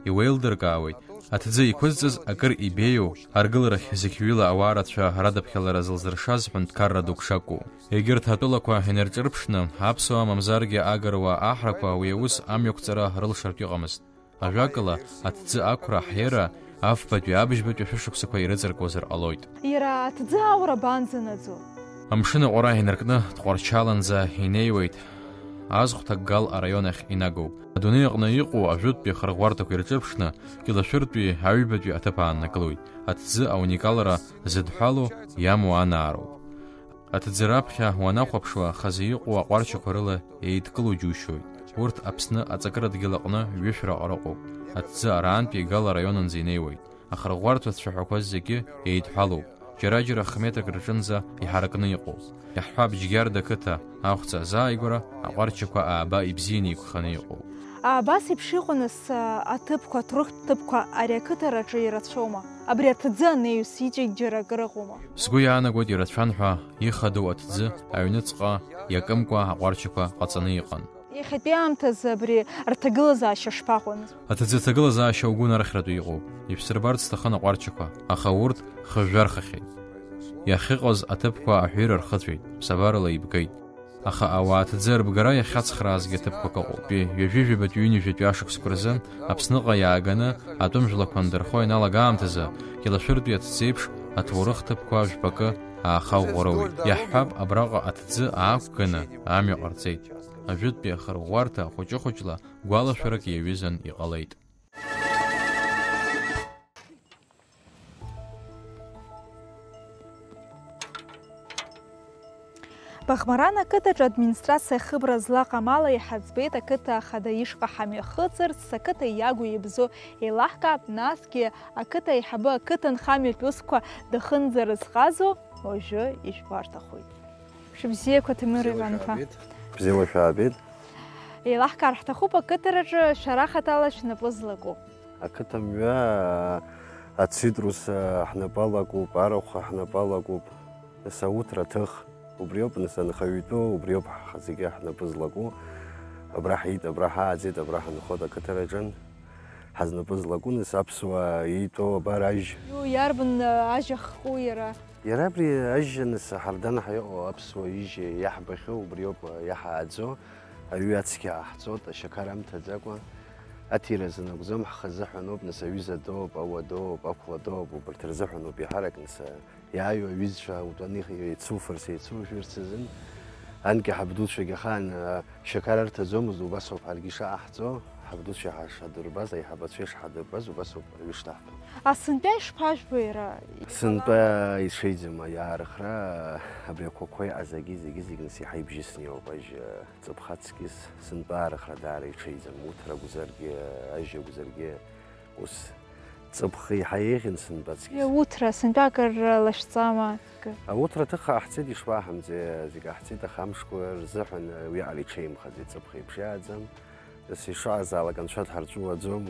иуеилдыркаауеит, аҭӡы иқәызҵаз акыр ибеиоу, аргыларахь зықьҩыла ауаа рацәа радаԥхьалара зылзыршаз ҳәынҭқарра дук шакәу. Егьырҭ атәылақәа инарҿырԥшны, аԥсуаа мамзаргьы агыруа аҳрақәа уи аус амҩақәҵара рылшартә иҟамызт. Ажәакала, аҭӡы ақәра аҳиара афбатәи абжьбатәи шәышықәсақәа ирыҵаркуазар ҟалоит. Иара аҭӡы аура абанӡанаӡо? Амшын аҟәара инаркны Тҟәарчаланӡа инеиуеит, азхәҭа Гал араион ахь инагоуп. Адунеи аҟны иҟоу ажәытәтәи ахырӷәӷәарҭақәа ирҿырԥшны, Кьалашәыртәи аҩбатәи аҭыԥ ааннакылоит. Аҭӡы ауникалра зыдҳәалоу иамоу анаароуп. Аҭӡы раԥхьа уанахәаԥшуа, хазы иҟоу аҟәарчақәа рыла еидкылоу џьушьоит. Урҭ Аԥсны аҵакыра дгьыл аҟны ҩышә раҟара ыҟоуп. Аҭӡы араантәи Гал араион анӡа инеиуеит. Ахырӷәӷәарҭа цәаҳәақәа зегьы еидҳәалоуп. Џьара-џьара х-метрак рҿынӡа иҳаракны иҟоуп. Иаҳҳәап, Џьгьарда қыҭа ахәҵа азааигәара аҟәарчақәа ааба ибзианы еиқәханы иҟоуп. Абас еиԥш иҟоу нас, а, аҭыԥқәа, аҭоурыхтә ҭыԥқәа ари ақыҭараҿы ирацәоума? Абри аҭӡы анеиус иҵегь џьара акыр ыҟоума? Сгәы иаанагоит, ирацәан ҳәа ихадоу аҭӡы аҩныҵҟа иакымкәа аҟәарчақәа ҟаҵаны иҟан. Иахьатәи аамҭазы абри рҭагылазаашьа шԥаҟоу? Аҭӡы аҭагылазаашьа угәы нархьратәы иҟоуп. Ишәсырбарц сҭахын аҟәарчақәа, аха урҭ хыжәжәархахьеит. Иахьыҟаз аҭыԥқәа аҳәира рхыҵәеит, ԥсабарала еибгеит. Аха ауаа аҭӡы арбгара иахьацхраазгьы аҭыԥқәак ыҟоуп. Ҩажәи жәабатәи ҩынҩажәатәи ашықәсқәа рзы Аԥсныҟа иааганы атәым жәлақәа андырхо ианалага аамҭазы, Кьалашәыртәи аҭӡеиԥш аҭоурых ҭыԥқәа жәпакы ааха ӷәӷәароуеит. Иаҳҳәап, абраҟа аҭӡы аақәганы амҩа ҟарҵеит. Ажәытәтәи ахырӷәӷәарҭа хәыҷы-хәыҷла гәалашәарак иаҩызан иҟалеит. Баӷмаран ақыҭаҿы администрациа ахыбра злаҟам ала иҳаӡбеит ақыҭа ахада ишҟа ҳамҩахыҵырц, ақыҭа иагу ибзоу еилаҳкаап, насгьы ақыҭа аиҳабы ақыҭанхамҩатә усқәа дахынӡарызҟазоу уажәы ижәбарҭахоит. Шәыбзиақәа, Ҭемыр Иван-иԥа. Бзиала шәаабеит. Еилаҳкаар ҳҭахуп, ақыҭараҿы шәара хаҭала шәнапы злаку. Ақыҭа мҩа, ацитрус, ҳнапы алакуп, арахә ҳнапы алакуп, есауҭра аҭых, Убриоуп, нас, анхаҩ итәу, убриоуп ҳа зегьы ҳнапы злаку. Абра ҳиит, абра ҳааӡеит, абра ҳанхоит ақыҭараҿын. Ҳазнапы злаку, нас, аԥсуаа иитәу абар ажь. Иу-, иарбан, а, ажь ахку иара? Иара абри ажь, нас, ҳардан ҳаиҟоу аԥсуа ижь иаҳбахьоу убриоуп, а, иаҳааӡо. Аҩы ацқьа ҟаҳҵоит, ашьақар амҭаӡакәа. Аҭира азын акәӡам, ҳхазыҳәаноуп, нас, аҩыза доуп, ауа доуп, ақәла доуп, убарҭ рзыҳәаноуп иаҳарак, нас, а, Иааиуа аҩызцәа утәаны еицуфарц, еицужәырц азын, анкьа ҳабдуцәагьы ахаан, а, шьақар арҭаӡомызт, убас ауп ҳаргьы ишаҟаҳҵо, ҳабдуцәа ҳа-, шҳадырбаз, аиҳабацәа ишҳадырбаз, убас ауп аҩы шҭаҳҭо. А сынтәа ишԥажәбо иара? Сынтәа иҽеиӡам аиаарыхра, абри ақәақәа иҟаз агьи зегьы-зегь нас иаҳа ибжьысны иоуп, ажь, а, ҵыԥх аҵкьыс, сынтәа аарыхра даара иҽеиӡам, уҭра акәзаргьы, ажь акәзаргьы, Ус ҵыԥх еиҳа еиӷьын сынтәа аҵкьыс. Иауҭра, сынтәа акыр лашәҵама? Акы. Ауҭра ҭыха ҟаҳҵеит, ишԥаҳамӡеи, зегь ҟаҳҵеит, аха амшқәа рзыҳәан уиаҟара иҽеимхаӡеит, ҵыԥх еиԥш иааӡам. Нас ишаазаалак анцәа дҳарҵәуаӡом.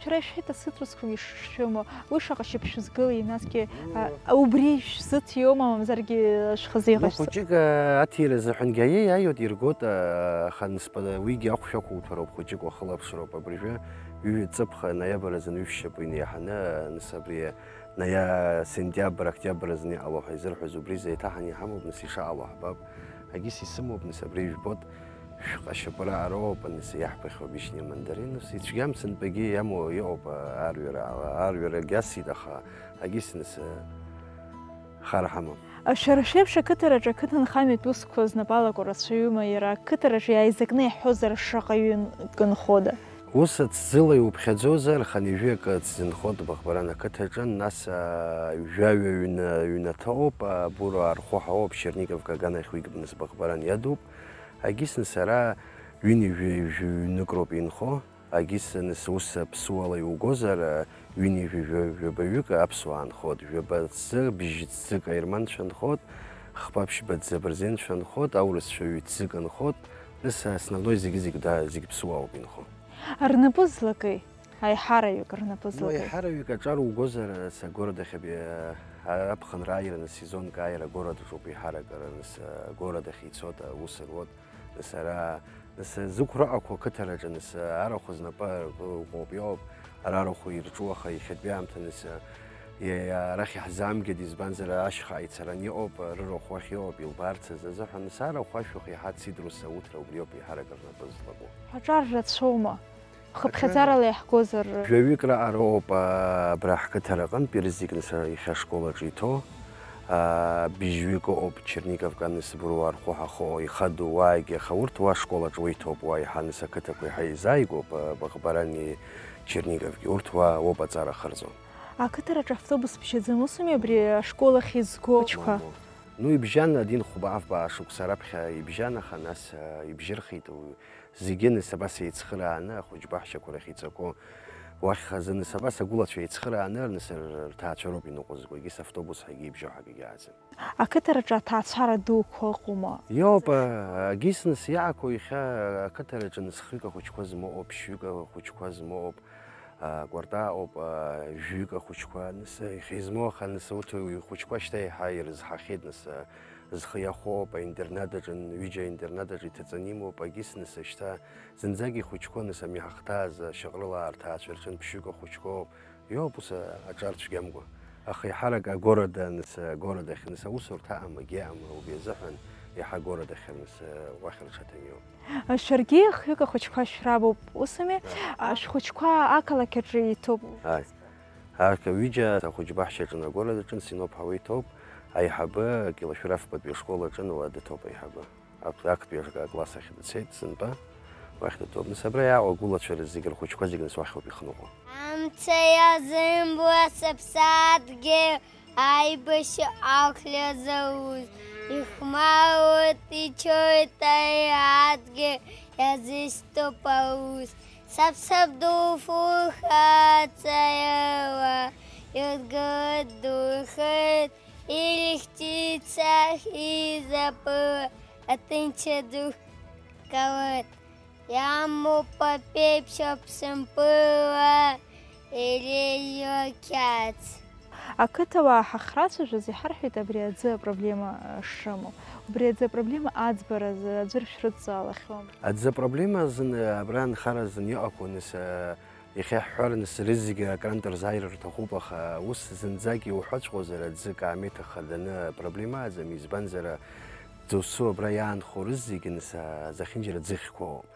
Шәара ишәҳәеит, асыҭрусқәагьы ш-, шшәымоу, уи шаҟа шьапы шәызгылеи, насгьы, а, убри шәзыҭиома, мамзаргьы шәхазы Ну, иҟашәҵа? Хәыҷык, а, аҭира азыҳәангьы аиеи, аиуеит, иргоит, а, аха нас па-, уигьы ахәшә ақәуҭәароуп, хәыҷык уахылаԥшроуп. Абыржәы ҩажәа ҵыԥх, ноиабр азын ҩышә шьапы инеиҳаны, нас абри ноиа-, сентиабр, октиабр азын иҟало ҳәа изырҳәоз убри зеиҭаҳаны иҳамоуп, нас ишаҟало ҳбап. Агьыс исымоуп, нас абри ижәбоит. Шәҟа шьапы раҟароуп, аныс иаҳбахьоу обычный мандарин, нас ицәгьам сынтәагьы иамоу иҟоуп, а, арҩара, а, арҩарагь асит, аха агьыс нас, а, хар ҳамам. Шәара шәеиԥш ақыҭараҿы ақыҭанхамҩатә усқәа знапы алаку рацәаҩума, иара ақыҭараҿы иааизакны иаҳҳәозар шаҟаҩы нкынхода? Ус аҭӡыла иуԥхьаӡозар, хынҩажәи акы аҭӡы нхоит Баӷбаран ақыҭаҿы, нас, а, жәаҩа ҩны, ҩнаҭа ыҟоуп, а, Буро архәы ҳауп, Черниговка аганахь уигь нас Баӷбаран иадуп. Агьыс нас ара ҩынҩажәи жәаҩа ҩнык роуп инхо, агьыс нас ус аԥсуала иугозар, ҩынҩажәи жәаҩа ҩбаҩык аԥсуаа нхот, жәаба ҵәы бжь ҵәык аерманцәа нхот, хԥа ԥшьба ӡы абырзенцәа нхот, аурысцәа ҩ-ӡык нхот, нас основной зегьы-зегь да-, зегь ԥсуаауп инхо. Рнапы злакеи? Аиҳараҩык рнапы Ну, злакеи? Аиҳараҩык аҿар угозар, ас агород ахь аби-, а-, аԥхынра ааира, нас сезонк ааира агород аҿоуп еиҳарак, ара, нас, а, агород ахь ицот, аус руот, нас ара, нас зықәраҟақәа ақыҭараҿы, нас арахә знапы аркуп иоуп, ара арахә ирҿу, аха иахьатәи аамҭа, нас, а, иа-, арахь иаҳзаамгеит, избанзар, ашьха ицаран иҟоуп, рырахә уахь иҟоуп, илбаарц азы азыҳәан, нас арахә ашәахә иаҳа цитрус ауҭра убриоуп еиҳарак рнапы злаку. Аҿар рацәоума? Хыԥхьаӡарала иаҳгозар? Жәаҩык раҟароуп, а, абра ҳқыҭара аҟынтә ирызегь, нас, иахьа ашкол аҿы иҭоу, а, быжьҩык ыҟоуп, Черниговка, нас, Буро архәы ҳахоу, ихадоу уаагьы, аха урҭ уа ашкол аҿы уа иҭоуп, уа иаҳа, нас, ақыҭақәа иаҳа еизааигәоуп, а, Баӷбарани Черниговгьы, урҭ уа уоуп аҵара ахырҵо. Ақыҭараҿы автобус ԥшьаӡам, усуми абри ашкол ахь изго ахәыҷқәа? Мамоу. Ну, ибжьан адин хәба-афба шықәса раԥхьа ибжьан, аха нас, а, ибжьырхит, у-, Зегьы нас абас еицхырааны ахәыҷ баҳчақәа рахь иҵаку, уахь хазы нас абас агәылацәа еицхырааны, нас р-, рҭаацәа роуп иныҟәызго, егьыс автобус ҳәагьы ибжьо ҳәагьы иааӡам. Ақыҭараҿы аҭаацәара дуқәа ыҟоума? Иоуп, а, агьыс нас иаақәоу иахьа ақыҭараҿы нас хҩык ахәыҷқәа змоу ыҟоуп, ԥшьҩык ахәыҷқәа змоу ыҟоуп, а, кәарта ыҟоуп, а, жәҩык ахәыҷқәа, нас иахьа измоу, аха нас урҭ ихәыҷқәа шьҭа еиҳа ирызҳахьеит, нас, а, Зхы иахәоуп, аинтернат аҿы, ҩыџьа аинтернат аҿы иҭаҵаны имоуп, агьыс нас шьҭа зынӡак ихәыҷқәоу, нас ами ҳахҭааз ашьаҟрылаа рҭаацәа рҿынтә ԥшьҩык ахәыҷқәоуп. Иоуп ус аҿар цәгьамгәа. Аха еиҳарак агород, нас, агород ахь, нас аусурҭа аҟам, агьи аҟам, убри азыҳәан еиҳа агород ахь, нас, уахь рҽаҭаниоуп. Шәаргьы хҩык ахәыҷқәа шәрабуп, усами? Ааи. Шәхәыҷқәа ақалақь аҿы иҭоуп. Ааи. Арҭ ҩыџьа ахәыҷбаҳча аҿын, агород аҿын Синоп ҳауа иҭоуп, аиҳабы Кьылашәыр афбатәи ашкол аҿын уа дыҭоуп аиҳабы. Ак-, актәи акласс ахь дцеит сынтәа, уахь дыҭоуп. Нас абра иааҟоу агәылацәа зегьы рхәыҷқәа зегьы нас уахь ауп ихныҟәо. Амца иазымбуа сыԥсадгьыл, аибашьра ахәльа зауз, ихәмаруеит, ичоит ари адгьыл, иазысҭоуп аус. Саб-саб ду фуха ҵаиала, иргылеит духеит, илихьӡеит сахьиза пыла, аҭынчра ду калеит. Иамоуп аԥеиԥш аԥсымпыла, иреиуа қьац. Ақыҭауаа ҳахьрацәажәоз иҳарҳәеит абри аӡы апроблема шрымоу. Убри аӡы апроблема аӡбаразы аӡәыр шәрыдҵаалахьоу? Аӡы апроблема азын, абра анхара азын иҟақәоу, нас, иахьа ҳҳәар, нас, рызегьы акран рзааир рҭахуп, аха ус зынӡак иуҳәаҵәҟьозар, аӡы каамеҭ ахаданы апроблема аӡам, избанзар, досу абра иаанхо рызегьы, нас, зехьынџьара ӡыхьқәоуп.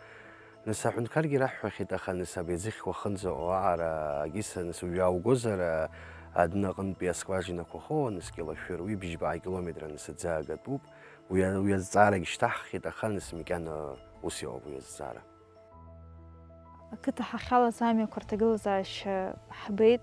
Нас аҳәынҭқаргьы раҳҳәахьеит, аха, нас, абри аӡыхьқәа ахынӡаҟоу аҟара агьыс, нас, уҩы ааугозар, адын аҟынтәи аскважинақәа хоуа, нас, килошәыр, уи бжьба километр, нас, аӡы аагатәуп. Уи, уи азҵаарагь шьҭаҳхит, аха, нас, макьана ус иҟоуп уи азҵаара. Ақыҭа ҳахьалаз амҩақәа рҭагылазаашьа ҳбеит.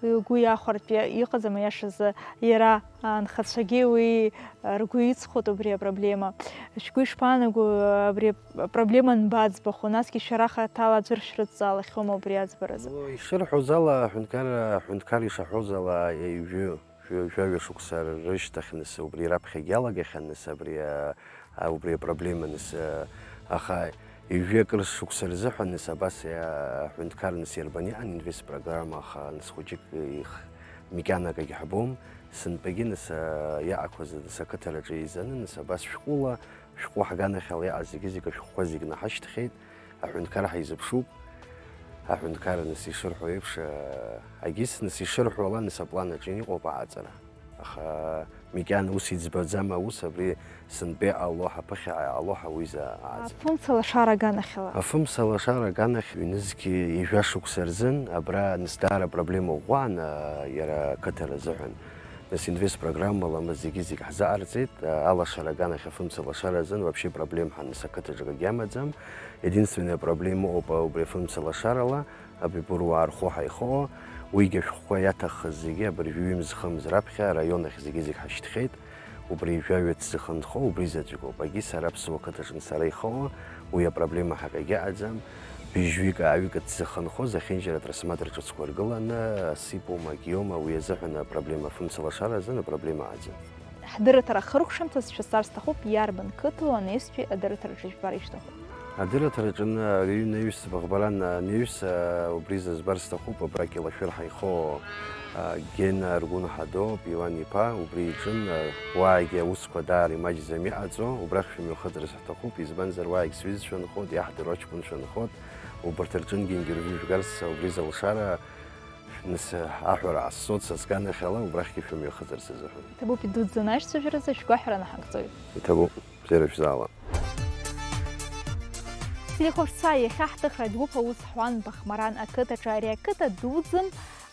Уи угәы иахәартә иа-, иҟаӡам, аиашазы, иара анхацәагьы уи, а, ргәы иҵхоит убри апроблема. Шәгәы ишԥаанаго, абри апроблема анбаӡбахо? Насгьы шәара хаҭала аӡәыр шәрыдҵаалахьоума убри аӡбаразы? Ну, ишырҳәоз ала, аҳәынҭқар, аҳәынҭқар ишаҳәоз ала, ҩажәи, ҩажәи шықәса рышьҭахь, нас, убри раԥхьагьы иалагахьан, нас, абри, а, а, убри апроблема, нас, а, аха ҩажәи акыр шықәса рзыҳәан, нас, абас, а, аҳәынҭқар, нас, иарбан иҟан инвестпрограмма, аха, нас, хәыҷык их-, макьанакагь ҳбом, сынтәагьы, нас, а, иаақәыз, нас, ақыҭараҿы еизаны, нас, абас шәҟәыла, шәҟәы ҳганахьала иаҟаз зегьы-зегьы ашәҟәқәа зегь наҳашьҭхьеит, аҳәынҭқар ҳаизыԥшуп, аҳәынҭқар, нас, ишырҳәо еиԥш, а, агьыс, нас, ишырҳәо ала, нас, аплан аҿы иҟоуп аҟаҵара. Аха макьана ус иӡбаӡам аус, абри сынтәа иҟало, ҳаԥыхьаҟа иҟало ҳауиза ааӡам. Афымца лашара аганахьала. Афымца лашара аганахь ҩнызқьи ҩажәа шықәса рзын абра, нас, даара проблема ӷәӷәан, а, иара ақыҭа рзыҳәан. Нас инвестпрограммала ма зегьы-зегь ҳзаҟарҵеит, а, алашара аганахь афымца лашара азын вообще проблема ҳа, нас, ақыҭаҿы акгьы амаӡам. Единственная проблема ыҟоуп, а, убри афымца лашарала, абри Буруаа рхәы ҳаихоу, уигьы ашәҟәқәа иаҭаххаз зегьы абыржәы ҩымз-хымз раԥхьа араион ахь зегьы-зегь ҳашьҭхьеит. Убри жәаҩа ҭзыхынҳәо убри заҵәык ауп. Агьи сара аԥсуа қыҭаҿы сара ихоуа, уи апроблема ҳәа акагьы ыҟаӡам. Быжьҩык-ааҩык ҭзыхынҳәо зехьынџьара атрансформатор ҿыцқәа ргыланы, асип аума, агьиома, уи азыҳәан апроблема, афымца лашара азын апроблема ыҟаӡам. Ҳдырраҭара ахыркәшамҭаз шәызҵаар сҭахуп, иарбан қыҭоу анаҩстәи адырраҭараҿы жәбар ишәҭаху? Адырраҭараҿы аҩнаҩс, быӷбаран анаҩс, а, убри зызбар сҭахуп, абра Кьалашәыр ҳаихоу, а, Гена Аргәын ҳадоуп, Иуан иԥа, убри иҿын, а, уаагьы аусқәа даара имаҷӡам иҟаҵо, убрахь шәымҩахыҵырц ҳҭахуп, избанзар, уаагь сҩызцәа нхоит, иаҳдыруа аҷкәынцәа нхоит, убарҭ рҿынгьы интервиу жәгарц убри залшара, нас, аҳәара ҟасҵоит, са сганахьала убрахьгьы шәымҩахыҵырц азыҳәан. Иҭабуп, идуӡӡан ашәцәажәаразы шәгәаҳәара наҳагӡоит. Иҭабуп, бзиара шәзаала. Телехәаԥшцәа, иахьа ҳҭыхратә гәыԥ аус ҳуан Бахмаран ақыҭаҿы. Ари ақыҭа дуӡӡам,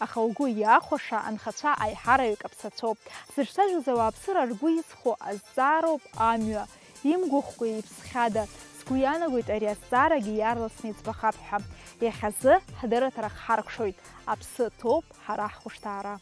аха угәы иахәаша анхацәа аиҳараҩык аԥсацәоуп. Зыҿцәажәоз ауааԥсыра ргәы иҵхо азҵаароуп амҩа. Имгәыӷкәа иԥсхьада? Сгәы иаанагоит, ари азҵаарагьы иаарласны иӡбахап ҳәа. Иахьазы ҳдырраҭара хҳаркәшоит. Аԥсы ҭоуп ҳара ҳхәышҭаара.